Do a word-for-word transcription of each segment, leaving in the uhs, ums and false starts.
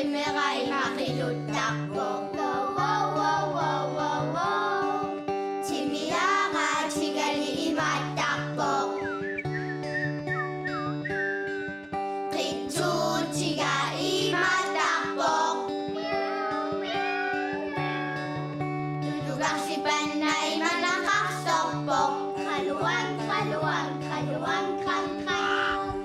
Timera ima qiluttarpoq. Wow, wow, wow, wow, wow, wow. Timiara tigali imaattarpoq. Qitsuutiga imaattarpoq. Tulugarsipanna imanaqarsorpoq. Qaluan, qaluan, qaluan, qan, qan.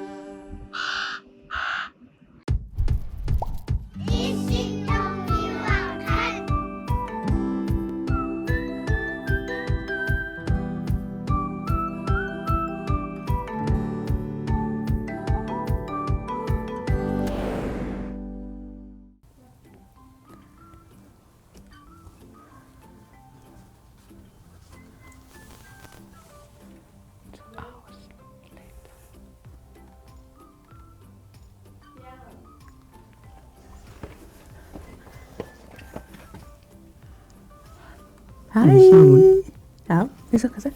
Hej. Hej. Ja, vi skal se.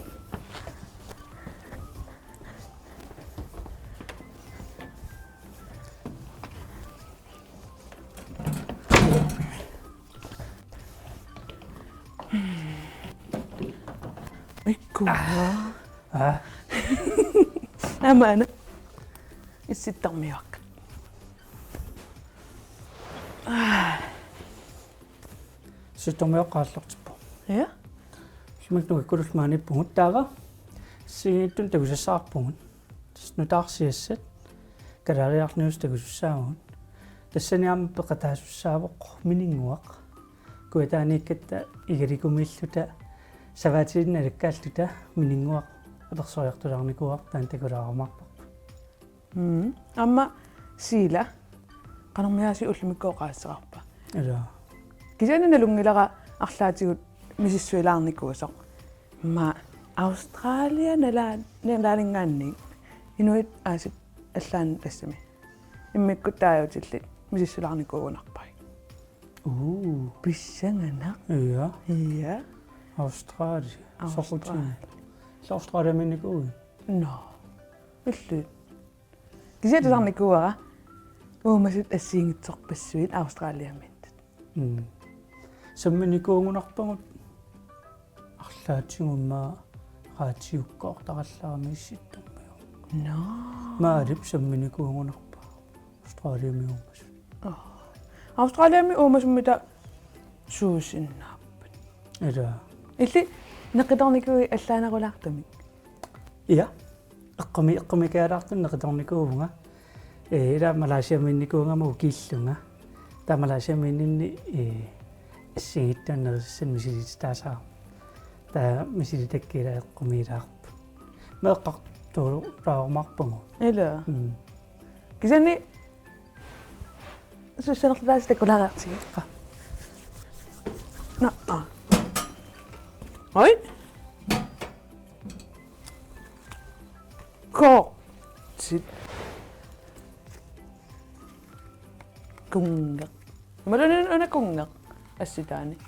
Ikku. Ah. Aamma una. Issittarmiuakka. Ah. Issittarmiuaqqat aallartippoq. Ja? Simak nukikkulullu maaniippugut taava. Assigiinngitsunik takusassaarpugut. Tassa nutaarsiassat kalaaliarnius takusussaavugut. Tassani aamma peqataasussaavoq mininnguaq. Kujataaniikkatta igalikumiilluta savaatilinnik alakkaalluta mininnguaq apersoriartulaarnikuuarput, taanna takulaarumaarparput. Mm. Aamma Siila, qanormiaasiit ullumikkut oqaaseqarpa? Ila. Kisianni nalunngilara arlaatigut misissuilaarnikuusoq. Immaqa Australia nalaa-, nalaaninngaanniit inuit aasiit allaat tassami. Immikkut taaguutillit misissuilaarnikuugunarpai. Uu. Pissanganaq. Ja. Ja. Australia. Australia. Soqutigiit. Australiamiinnikuuit? Nå. Illit. Kisianni tusarnikuuara. Uumasut assigiinngitsorpassuit Australiamiittut. Mm. Samminikuugunarpagut arlaatigut immaqa radiukkoortarallaramik Issittarmiu. Nå. Maalip samminikuugunarpa Australiami uumasut. Aa. Australiami uumasummita suusinnaapput? Ila. Illit neqitornikuuit allaanerulaartumik? Ja. Eqqumi-, eqqumiikkalaartumik neqitornikuuvunga. Ee, ila Malaysiamiinnikuugama ukiillunga. Taava Malaysiamiinninni, ee, assigiinngitsunik nerisassanik misilititaasarama. Taava misilitakka ila eqqumiilaarput. Meeqqartuulaarumaarpagut. Ila. Mm. Kisianni sussanerlutaasi takulaariartigit. Qa. Nå, aa. Oj. Kortit. Kunngeq. Imaluunniit una kunngeq. Assitaanik.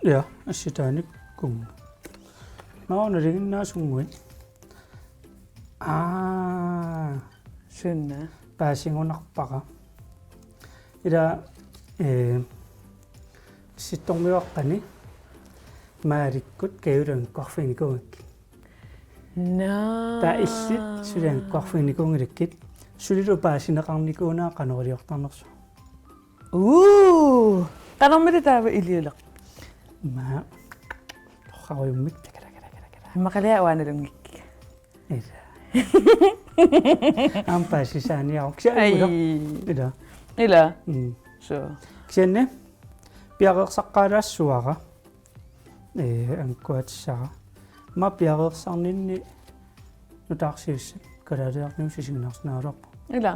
Ja, assitaanik kunngeq. Nå, nalinginnaasunngui. Aa. Suna. Paasigunarpara. Ila, ee, Issittarmiuaqqani Maalikkut Kajullu angukkarfiginikuugakkit. Naa. Taava illit suli angukkarfiginikuunngilakkit. Sulilu paasineqarnikuunera qanoq iliortarnersoq? Uu. Qanormita taava iliuleq? Maa. Torrarujummik takala, kala, kala, kala. Immaqalia uanga nalunngikkikka. Ila. Aamma paasisaaniaruk. Kisianni. Ai. Ila. Ila. Mm. So. Kisianni piareersaqqaalaassuara. Ee, angukkuatissara. Aamma piareersarninni nutaarsiassat kalaaliarniusut isiginnaarsinnaagaluarpagut. Ila.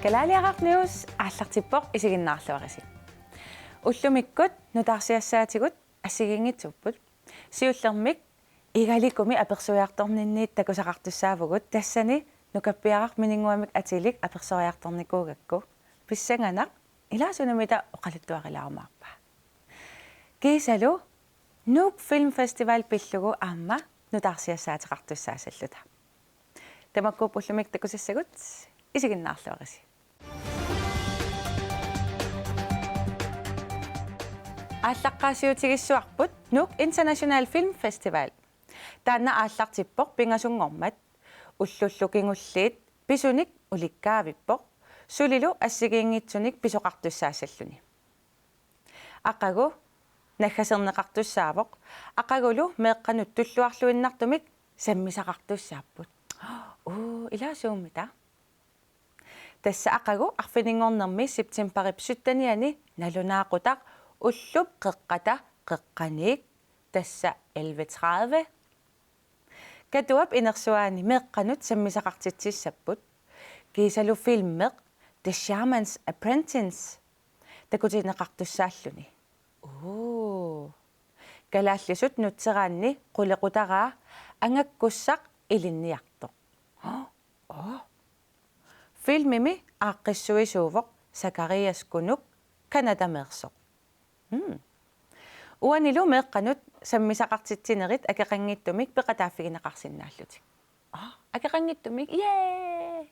Kalaaliaraq News aallartippoq, isiginnaarluarisi. Ullumikkut nutaarsiassaatigut assigiinngitsuupput. Siullermik igalikumi apersuiartorninniit takusaqartussaavugut, tassani nukappiaraq mininnguamik atilik apersoriartornikuugakku. Pissanganaq. Ilaa sunamita oqaluttuarilaarumaarpa? Kiisalu Nuuk Film Festival pillugu aamma nutaarsiassaateqartussaassalluta. Tamakkuupput ullumi takusassagut, isiginnaarluarisi. Aallaqqaasiutigissavarput Nuuk International Film Festival. Taanna aallartippoq pingasunngormat. Ullullu kingulliit pisunik ulikkaavippoq. Sulilu assigiinngitsunik pisoqartussaassalluni. Aqagu naggaserneqartussaavoq. Aqagulu meeqqanut tulluarluinnartumik sammisaqartussaapput. Uu, ilaa suummita? Tassa aqagu arfininngornermi septembarip syttenianni nalunaaqutaq ullup qeqqata qeqqaniik, tassa elleve tredive. Katuap inersuaani meeqqanut sammisaqartitsissapput. Kiisalu filmeq The Shaman's Apprentice takutinneqartussaalluni. Uu. Kalaallisut nutseraanni qulequtaraa angakkussaq ilinniartoq. Uu. Filmimi aaqqissuisuuvoq Zacharias Kunuk, Canadameersoq. Mm. Uanilu meeqqanut sammisaqartitsinerit akeqanngitsumik peqataaffigineqarsinnaallutik. Aa, akeqanngitsumik. Yay!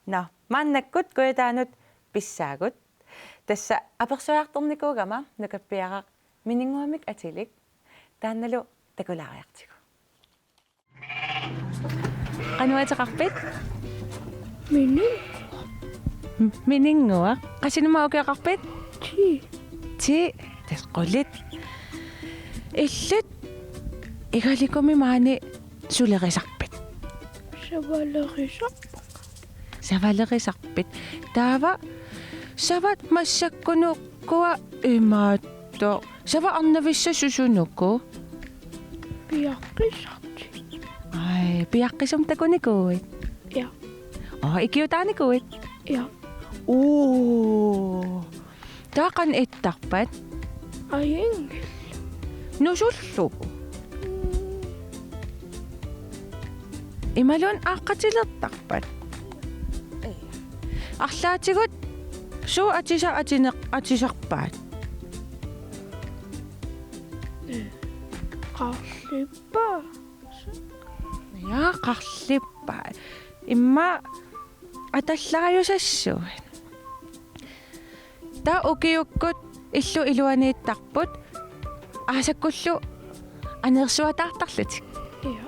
Nå, maannakkut Kujataanut pissaagut. Tassa apersuartornikuugama nukappiaraq Mininnguamik atilik. Taannalu takulaariartigu. Qanoq ateqarpit? Mini. Mininnguaq. Qassinik ukioqarpit? Ti. Ti. Tassa qulit. Illit Igalikumi maani sulerisarpit? Savalerisarpara. Savalerisarpit. Taava savat massakkunukkua imaattoq. Savat arnavissat susunuku? Piaqqisartik. Ai, piaqqisumik takunikuuit? Ja. Oo, ikiutaanikuuit? Ja. Uu. Taava qanoq ittarpat? Ajunngilaq. Nusullugu. Imaluunniit aaqqatilertarpat? Arlaatigut suut atisat atineq-, atisarpaat? Qarlippaat. Ja, qarlippaat. Immaqa atallaajusassuit. Taava ukiukkut illut iluaniittarput aasakkullu aneersuataartarlutik. Ja.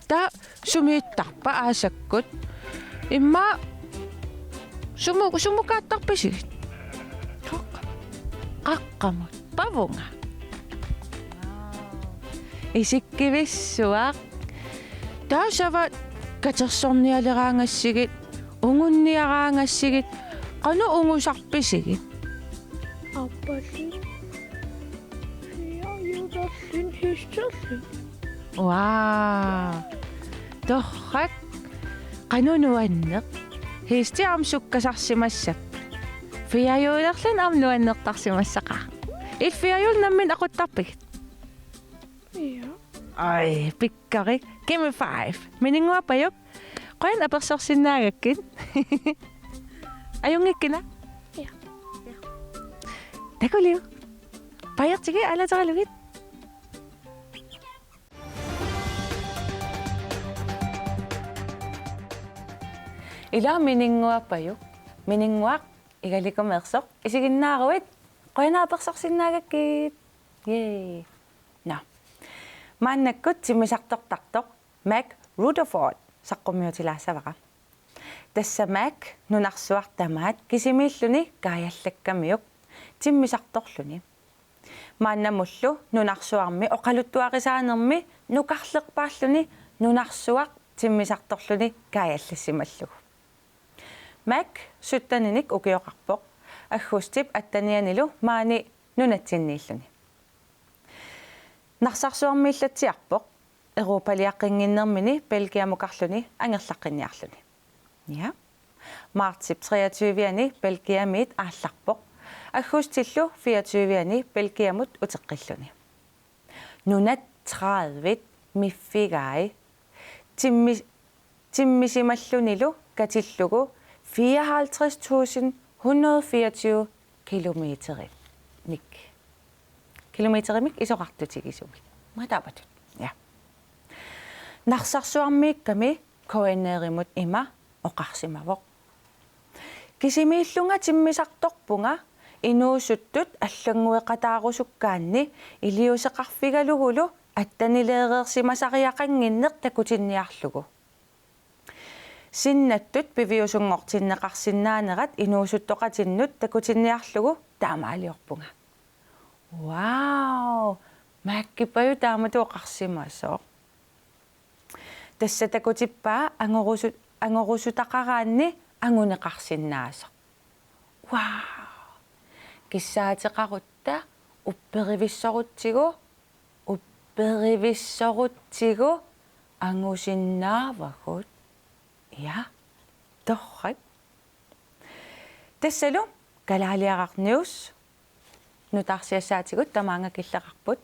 Taava sumiittarpa aasakkut? Immaqa sumu-, sumukaattarpisigit? Qaqqamut. Qaqqamut. Pavunga. Isikkivissuaq. Taava savat katersornialeraangassigit, ungunniaraangassigit, qanoq ungusarpisigit? Aappallit. Fiajulerlin histerlin. Wow. Torrak. Qanoq nuanneq. Histi aamma sukkasarsimassappat? Fiajulerlin aamma nuannertarsimassaqaaq. Illit fiajuleq nammineq aquttarpigit? Ja. Ai, pikkorik. Gimme five. Mininnguaq Pajuk. Qujanaq apersorsinnaagakkit. Ajunngikkina? Ja. Takuliuk. Pajartigit aalateralugit. Ilaa Mininnguaq Pajuk. Mininnguaq Igalikumeersoq. Isiginnaaruit. Qujanaq apersorsinnaagakkit. Yay. Nå. Maannakkut timmisartortartoq Mac Rutherford saqqummiutilaassavara. Tassa Mac nunarsuaq tamaat kisimiilluni kaajallakkamiuk timmisartorluni. Maannamullu nunarsuarmi oqaluttuarisaanermi nukarlerpaalluni nunarsuaq timmisartorluni kaajallassimallugu. Mac sytteninik ukioqarpoq, aggustip attenianilu maani nunatsinniilluni. Narsarsuarmiillatsiarpoq, Europaliaqqinnginnermini Belgiamukarluni angerlaqqinniarluni. Ja. Martsip treogtyve-ani Belgiamiit aallarpoq, aggustillu fireogtyve-ani Belgiamut uteqqilluni. Nunat tredive miffigai timmi-, timmisimallunilu katillugu fireoghalvtreds tusind hundrede fireogtyve kilometerimik. Kilometerimik isorartutigisumik. Matabatut. Ja. Narsarsuarmiikkami K N R-imut ima oqarsimavoq: Kisimiillunga timmisartorpunga inuusuttut allanngueqataarusukkaanik iliuuseqarfigalugulu attanileereersimasariaqannginneq takutinniarlugu. Sinnattut piviusunngortinneqarsinnaanerat inuusuttoqatinnut takutinniarlugu taamaaliorpunga. Wow! Makkipaju taamatut oqarsimasoq. Tassa takutippaa angorusu-, angorusutaqaraanni anguneqarsinnaasoq. Wow! Kissaateqarutta upperivissorutsigu, upperivissorutsigu angusinnaavagut. Ja, torrak. Tassalu Kalaaliaraq News nutaarsiassaatigut tamaanga killeqarput.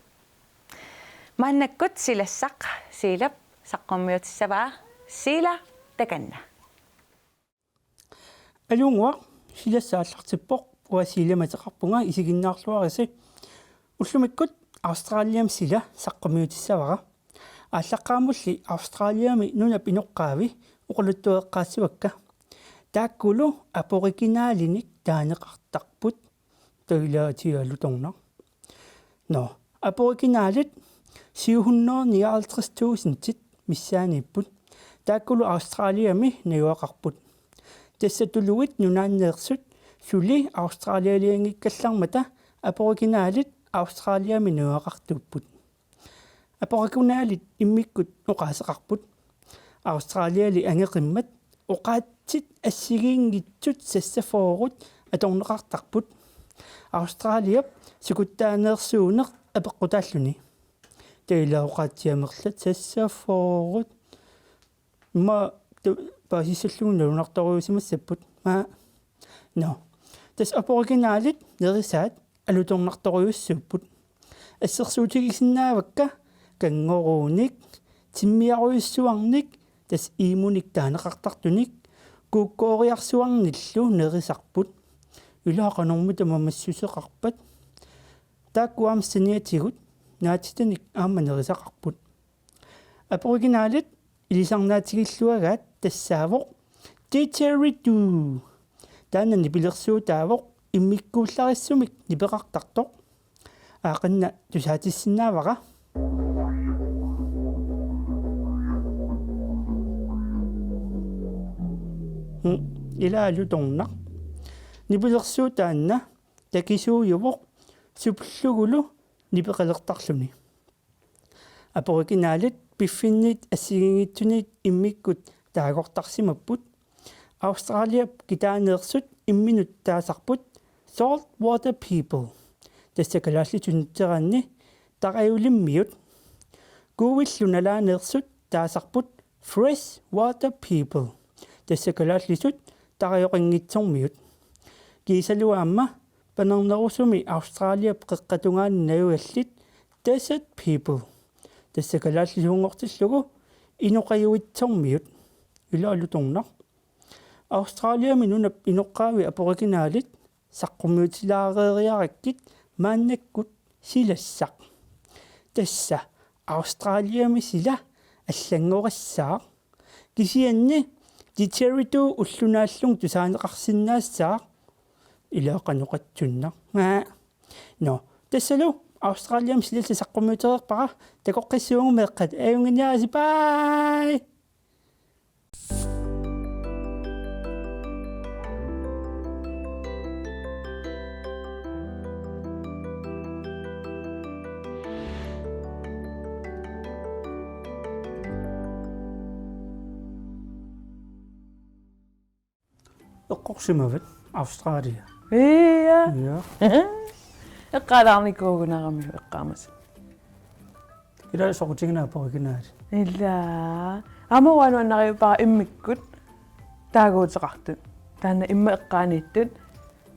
Maannakkut Silassaq Siilap saqqummiutissavaa. Siila, takanna. Aluunnguaq, Silassaq aallartippoq, uanga Siilamik ateqarpunga, isiginnaarluarisi. Ullumikkut Australiami sila saqqummiutissavara. Aallaqqaammulli Australiami nunap inoqqaavi oqaluttuaqqaassavakka. Taakkulu aboriginaalinik taaneqartarput. Tailaatia alutornaq. Nå, aboriginalit syv hundrede nioghalvtreds tusindit missaaniipput. Taakkulu Australiami najugaqarput. Tassa tuluit nunaanneersut suli Australialianngikkallarmata aboriginalit Australiami najugaqartuupput. Aboriginalit immikkut oqaaseqarput. Australiali angeqimmat oqaatsit assigiinngitsut seksogfyrret atorneqartarput. Australiap sikuttaaneersuuneq apeqqutaalluni. Taila oqaatsiamerlat seksogfyrret. Immaqa tu-, paasissallugu nalunartorujuusimassapput. Maa. Nå. Tassa aboriginalit nerisaat alutornartorujussuupput. Assersuutigisinnaavakka kangoruunik, timmiarujussuarnik, tassa emunik taaneqartartunik, kuukkooriarsuarnillu nerisarput. Ilaa qanormita mamassuseqarpat. Taakku aamma saniatigut naatitanik aamma nerisaqarput. Aboriginalit ilisarnaatigilluagaat tassaavoq didgeridoo. Taanna nipilersuutaavoq immikkuullarissumik nipeqartartoq. Aaqqiinna tusaatissinnaavara. Hmm, ilaa alutornaq. Nipilersuut taanna takisuujuvoq suplugulu nipeqalertarluni. Aboriginalit piffinniit assigiinngitsuniit immikkut taagortarsimapput. Australiap kitaaneersut imminut taasarput Salt Water People. Tassa kalaallisut nutseraanni tarajulimmiut. Kuuillu nalaaneersut taasarput Fresh Water People. Tassa kalaallisut tarajoqanngitsormiut. Kiisalu aamma panernerusumi Australiap qeqqata tungaanut najugallit Desert People. Tassa kalaallisuunngortillugu inoqajuitsormiut. Ilaa alutornaq. Australiami nunap inoqqaavi aboriginalit saqqummiutilaareeriarakkit maannakkut Silassaq. Tassa Australiami sila allanngorissaaq. Kisianni didgeridoo ulloq naallugu tusaaneqarsinnaassaaq. Ilaa qanoq oqatsunnaq. Maa. Nå, tassalu Australiami Silassaq saqqummiutereerpara, takoqqissuugut meeqqat, ajunnginiarisi, bye! Eqqorsimavat Australia. Ia. Ja. Eqqaalaarnikuugunarami eqqaamasat. Ilaa soqutiginaa aboriginalit. Ilaa. Aamma uanga nuannarippara immikkut taaguuteqartut. Taanna immaqa eqqaaniittut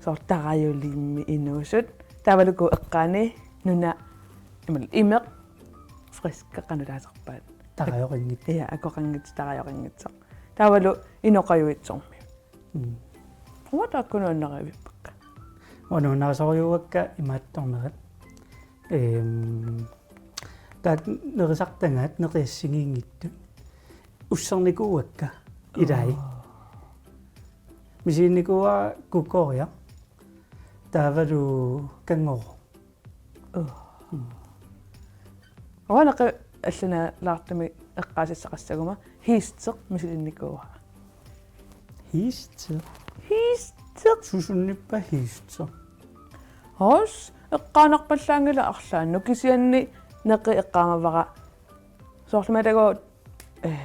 soorlu tarajulimmi inuusut. Taavalu ukua eqqaani nuna imal-, imeq frisk qanoq taasarpaat. Tarajoqanngitsoq. Ia, akoqanngitsoq, tarajoqanngitsoq. Taavalu inoqajuitsormiut. Mm. Uanga taakku nuannarivippakka. Uanga nuannarisorujuuakka imaattornerat. Ehm, taakku nerisartagaat neqi assigiinngitsut. Ussernikuuakka ilai. Aa. Misilinnikuuara kukoriaq. Taavalu kanngooruq. Uu. Mm. Uanga neqi allanaalaartumik eqqaasassaqassaguma hiisteq misilinnikuuara. Hiisteq? Hiisteq. Susunnippa hiisteq? Hos, eqqaanarpallaanngilaq arlaannut kisianni neqi eqqaamavara. Soorlu imaattoq, eh,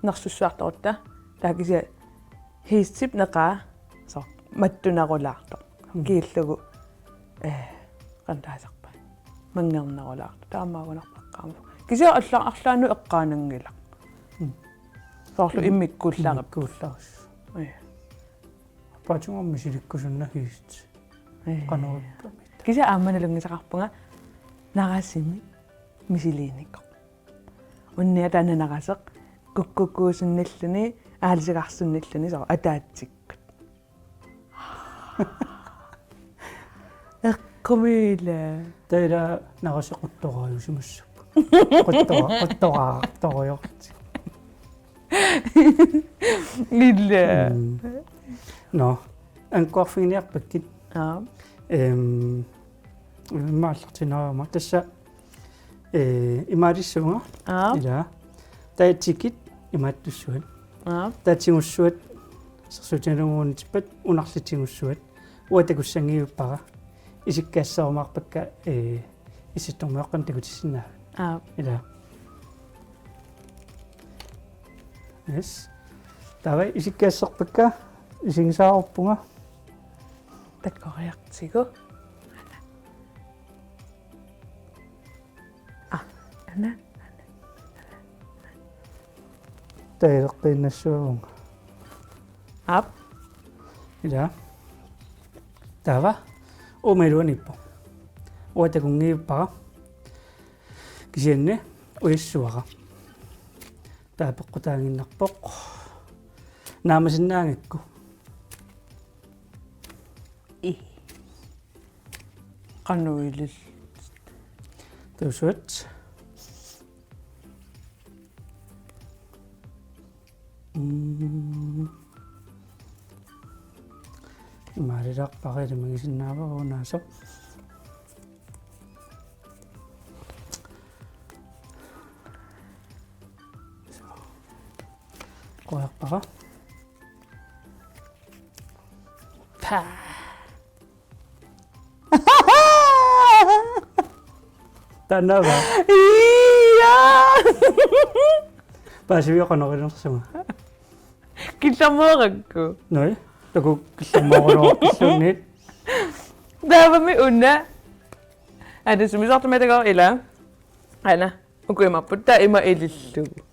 nersussuartorutta. Taava kisianni hiistip neqaa soorlu mattunerulaartoq. Mm. Kiillugu, eh, qanoq taasarpaat. Manngernerulaartoq. Taamaagunarpoq eqqaamavoq. Kisianni alla-, arlaannut eqqaananngilaq. Mm. Soorlu immikkuullaarpoq. Immikkuullaarpoq. Ii. Paatsunnguaq misilikkusunnagu hiisteq. Ii. Qanoq ippa? Kisianni aamma nalunngisaqarpunga narasimi misiliinikoq. Unnia taanna naraseq kukkukkuusunnilluni, aalisigarsunnilluni soorlu ataatsikkut. Eqqumiila. Taava naraseq quttoraajusimassappat. Quttora-, quttoraartorujortik. Ila. Mm. Nå, angukkuarfiginiarpakkit. Aa. Ehm, imma aallartinnaagama. Tassa, eh, imaalissuunga. Aa. Ila. Taava tikit imaattussuat. Aa. Taava tigussuat, sersuutigalugu uunga tippat, unarli tigussuat. Uanga takussanngivippara. Isikkaasserumaarpakka, eh, issittormiuaqqanik takutissinnaavat. Aap. Ila. Yes. Taava isikkaasserpakka, isigisaaruppunga. Takkoriartigu. Ah, ana. Taava ileqqiinnassuuvunga. Aap. Ila. Taava. Uuma iluaniippoq. Uanga takunngivippara. Kisianni ujassavara. Taava peqqutaaginnarpoq. Naamasinnaagakku. Ii. Qanoq ilillutit? Tuusut. Mm. Imaalilaarpara, ilimagisinnaavara unaasoq. Qujarpara. Paa. Taanna va? Ija! Paasiviuqanorinersunga. Killermoorakku. Noi, taku killermoorunarpilluunniit. Taavami una. Aa, tassa misissortumik takuara ila. Aana. Uku imaappoq taava ima ilillugu.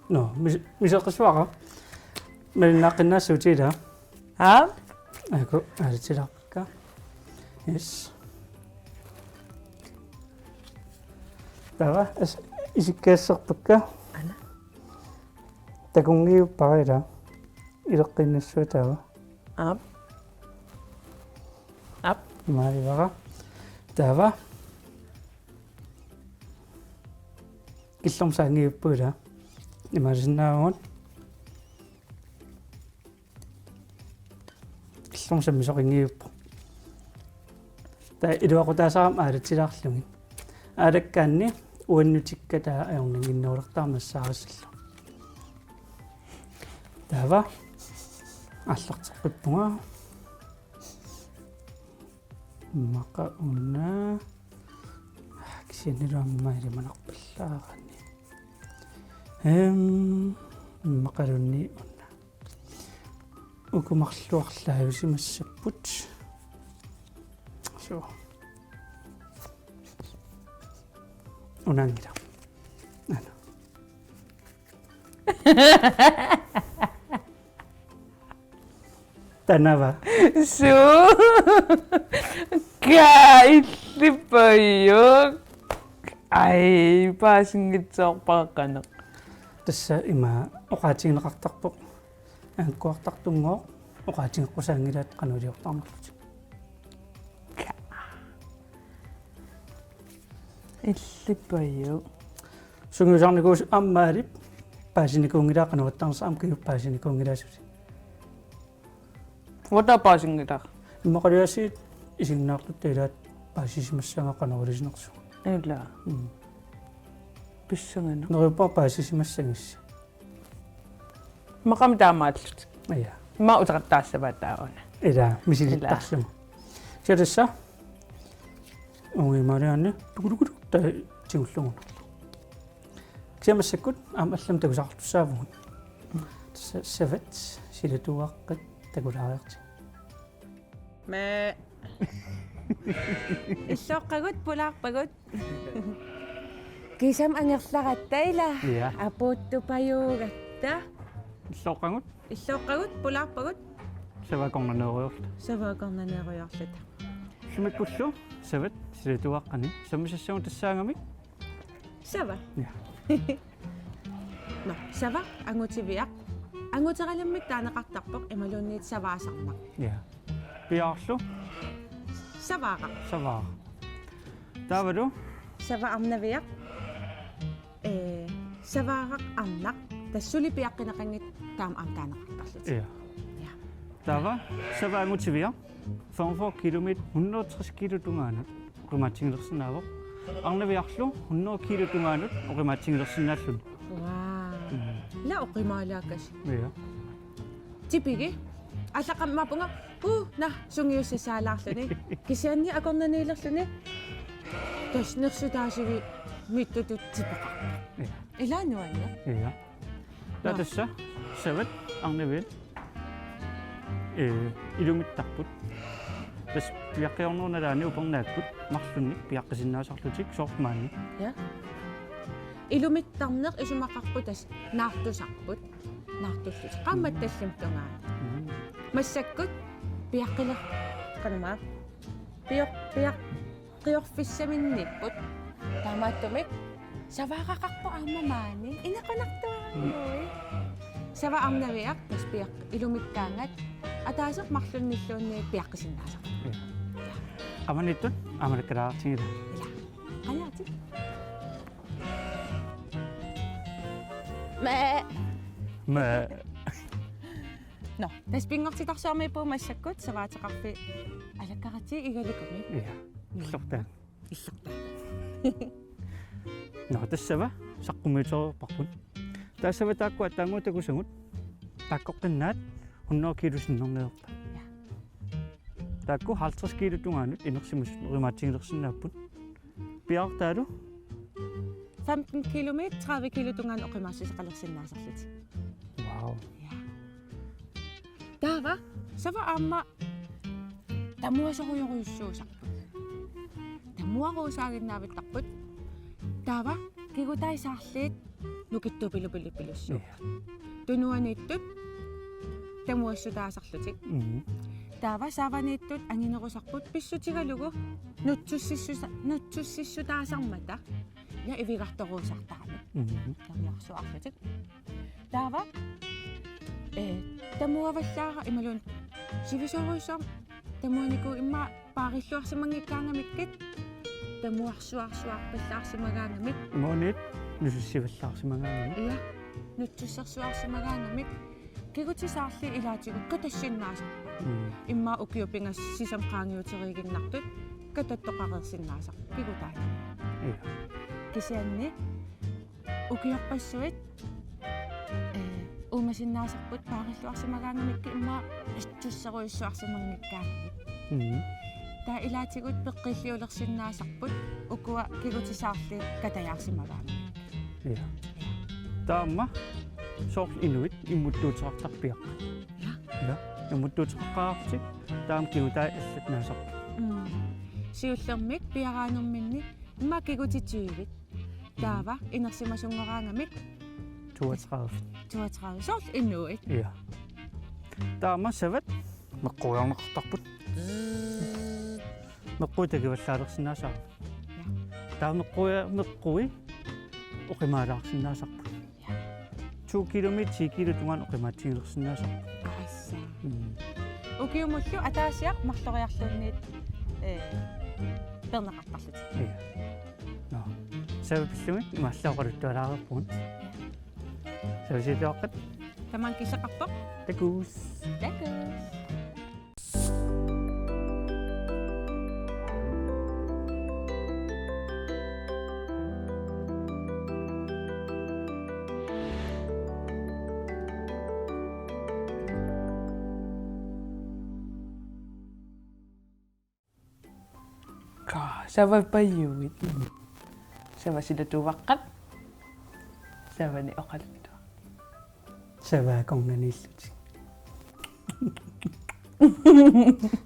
Nå, mis-, misissorissuara. Malinnaaqqinnaassuutit ila. Haa? Aajuku, aalatilaarpakka. Yes. Taava, as-, isikkaasserpakka. Aana. Takunngivippara ila. Ileqqiinnassuat taava. Aap. Aap. Imaalivara. Taava. Killormut saanngivipput ila. Imaalisinnaavugut. Killormut sammisoqanngivippoq. Taava iluaqutaasarami aalatilaarlugit. Aalakkaanni uannutikka taava ajornannginnerulertarami nassaarissallugu. Taava aallarteqqippunga. Immaqa una. Kisiannilu aamma ilimanarpallaarani. Ehm, immaqaluunniit una. Uku marluk arlaajusimassapput. Suu. Unaanngilaq. Aana. Taanna va? Suu. Kaa illipajuk. Ai, paasinngitsoorpara qanoq. Tassa ima oqaatigineqartarpoq. Angukkuartartunngooq. oqaatigeqqusaanngilaat qanoq iliortarnerlutik. Illippaju. Sungiusarnikuusoq aamma Maalip paasinikuunngilaat qanoq ittarnersoq aamma Kiup paasinikuunngilaat suli. Uanga paasinngilaq. Immaqaluaasiit isiginnaartutta ilaat paasisimassagaa qanoq ilisinersoq. Ilaa. Mm. Pissanganaq. Neriuppunga paasisimassagissi. Maqaam taamaallutik. Ja. Immaqa uteqattaassavaat taava una. Ilaa, misilittarlugu. Ilaa. Kisianni tassa. Uunga imaaliaanni tukulukulu taa tigullugu. Kisianni massakkut aamma allamik takusaqartussaavugut. Tassa savat silatuaqqat takulaariartigu. Mee. Illoqqagut pulaarpagut. Kisamik angerlaratta ilaa. Ja. Apuuttupajuugatta. Illoqqagut. Illoqqagut pulaarpagut. Savakornaneerujoorluta. Savakornaneerujoorluta. Sumiikkullu savat silatuaqqani sammisassagut tassaagamik. Sava. Ja. Nå, sava angutiviaq. Anguteralimmik taaneqartarpoq imaluunniit savaasarnaq. Ja. Piaarlu. Savaaraq. Savaaraq. Taavalu. Sava arnaviaq. Ee, savaaraq arnaq. Tassa suli piaqqineqanngitsoq taama aamma taaneqartarlutik. Ja. Ja. Taava sava angutiviaq. Femogfyrre kilometer, hundrede og tres kilo tungaanut oqimaatsigilersinnaavoq. Arnaviarlu hundrede kilo tungaanut oqimaatsigilersinnaalluni. Wow. Mm. Ilaa oqimaalaakasik. Ja. Tipigi. Allaqqammerpunga, uu, naa, sungiussaalaarluni. Kisianni akornanniilerluni. Tassa nersutaasivimmiittutut tipeqarpoq. Ja. Ilaa nuanneq. Ja. Taava. Nå. Tassa savat arnaviat, ee, ilumittarput. Tassa piaqqiornerup nalaani upernaakkut marlunnik piaqqisinnaasarlutik soorlu maani. Ja. Ilumittarneq isumaqarpoq tassa naartusarput. Naartullutik. Qaammat tallimat tungaanut. Mm. Massakkut piaqqiler-, qanormaa. Pior-, piaq-, qiorfissaminniipput. Taamaattumik savaaraqarpoq aamma maani. Inequnartuarannguit. Sava arnaviaq tassa piaq-, ilumikkaangat ataaseq marlunnilluunniit piaqqisinnaasarpoq. Ja. Qamaniittut aamma nakkalaartigilaat. Ilaa. Qaniatit. Mee. Mee. Nå, tassa pinngortitarsuarmiippugut massakkut savaateqarfik alakkaratik igalikumi. Ja. Illortaa. Illortaa. Nå, tassava saqqummiutereerparput. Taassava taakku aatsaannguaq takusagut. Taakkoqqinnaat hundrede kilo sinnerneerpaa. Ja. Taakku halvtreds kilo tungaanut inersimasut oqimaatsigilersinnaapput. Piaartaalu? Femten kilometer, tredive kilo tungaanut oqimaassuseqalersinnaasarlutik. Wow. Ja. Taava, sava aamma tamuasorujorujussuusarput. Tamuaruusaaginnaavittarput. Taava, kigutaat saarliit nukittuupilupilupilussuupput. Ja. Tunuaniittut tamuassutaasarlutik. Mhm. Taava saavaniittut anginerusarput pissutigalugu nutsussissusa-, nutsussissutaasarmata. Ja ivigartoruusartaramik. Mhm. Tamuarsuarlutik. Taava, ee, tamuavallaaraq imaluunniit sivisoorujussuarmik tamuanikuuvoq immaqa paarilluarsimanngikkaangamikkit, tamuarsuarsuarpallaarsimagaangamik. Imaluunniit nusussivallaarsimagaangamik. Ja, nutsussersuarsimagaangamik. Kigutit saarliit ilaatigut katassinnaasarput. Mm. Immaqa ukiut pingasut sisamat qaangiuteriiginnartut katattoqareersinnaasarput kigutaat. Ja. Kisianni ukiorpassuit, ee, uumasinnaasarput paarilluarsimagaangamikkit immaqa ittusserujussuarsimanngikkaangamik. Mhm. Taava ilaatigut peqqilliulersinnaasarput ukua kigutit saarliit katajaarsimagaangamik. Ja. Taava aamma soorlu inuit immuttuuteqartarpiaq. Ja. Ja. Immuttuuteqaqqaartik taava kigutaat allat naasarput. Mm. Siullermik piaraanerminni immaqa kigutit tyvit. Taava inersimasunngoraangamik toogtredive. Toogtredive. Soorlu inuit. Ja. Taava aamma savat meqquiarneqartarput. Meqqui takivallaalersinnaasarput. Ja. Taava meqqui, meqqui oqimaalaarsinnaasarput. Ja. To kilometer, ti kilo tungaanut oqimaatsigilersinnaasarpoq. Assa. Mm. Ukiumullu ataasiaq marloriarluunniit, eh, peerneqartarlutik. Ja. Nå. Sava pillugit imaallaat oqaluttualaareerpugut. Sava siulliuaqqat. Tamaanga kiseqqarpoq. Takuss. Takuss. Ka, sava pajuit. Sava silatuaqqat. Savani oqaluttuaq. Sava akornanniillutik.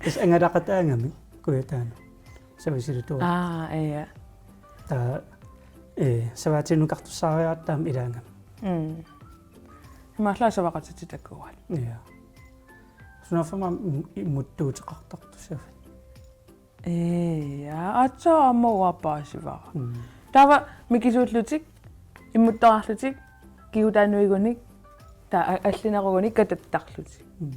Tassa angalaqataagami kujataani. Sava silatuaqqat. Aa, ja. Taava, eh, savaatinukartussaariaratta aamma ilaagami. Mm. Imaallaat savaqatitit takuat. Ja. Sunaaffa aamma im-, immuttuuteqartartussaavat. Ee, ja, aatsaat aamma uanga paasivara. Mm. Taava mikisuullutik, immuttaraarlutik, kigutaanuigunik, taava a-, allinerugunik katattarlutik. Mm.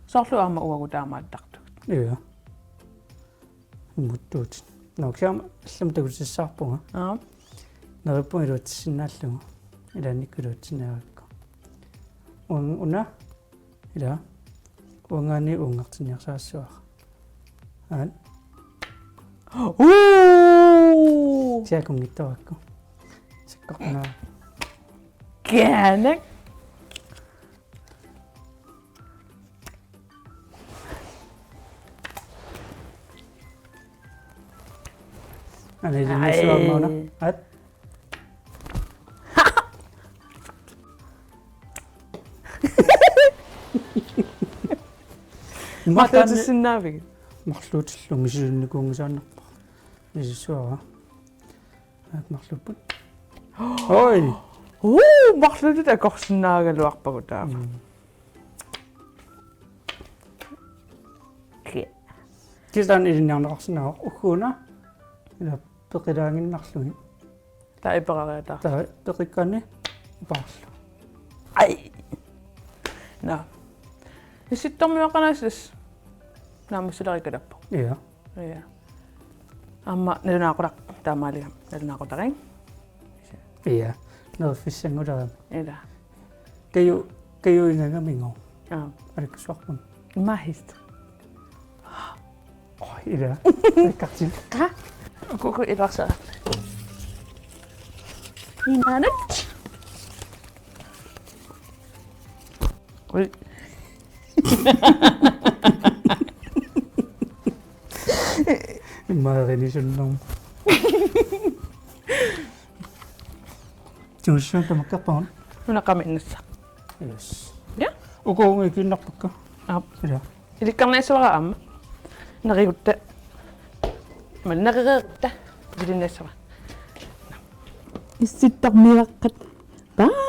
Soorlu aamma uagut taamaattartugut. Ja. Immuttuutit. Nå, kisianni allamik takutissaarpunga. Aa. Neriuppunga iluatsissinnaallugu. Ilaannikkut iluatsinniarakku. Un-, una. Ila. Uangaani uungartinniarsarassavara. Aat. Uu! Siakunngittorakku. Sakkortunaa. Kaanak. Ana ilinnissuarmauna. Ai. Aat. Marluutissinnaavigit? Marluutillugu misilinnikuunngisaannarpara. Misissuara. Aat marluupput. Oi. Uu, marluutitut akorsinnaagaluarpagut taava. Mm. Ki-. Kisianni ilinniarneqarsinnaavoq ugguuna. Ila peqilaaginnarlugit. Taava iperariataarlugu. Taava peqikkaanni ipaarlugu. Ai. Nå. Issittormiuaqqanaasias. Naammassilerikkalappoq. Ja. Ja. Aamma nalunaaqutaq taamaaligami. Nalunaaqutariit. Ja. Neriffissanngulaarami. Ila. Kaju, Kaju igangaminnga. Aa. Alikkasuarpun. Imaahiit. Oj, ila. Rikkartin. Qa? Kuku ilarsa. Inaanut. Ui. Immaarinissunnerm. Tuussuun tamakkerpagut. Una qamiinnassaaq. Yes. Ja? Uku uunga ikiinnarpakka. Aap. Ila. Ilikkarniassavara aamma. Nerigutta. Aamma nerereerutta. Ilinniassavara. Issittormiuaqqat. Bye.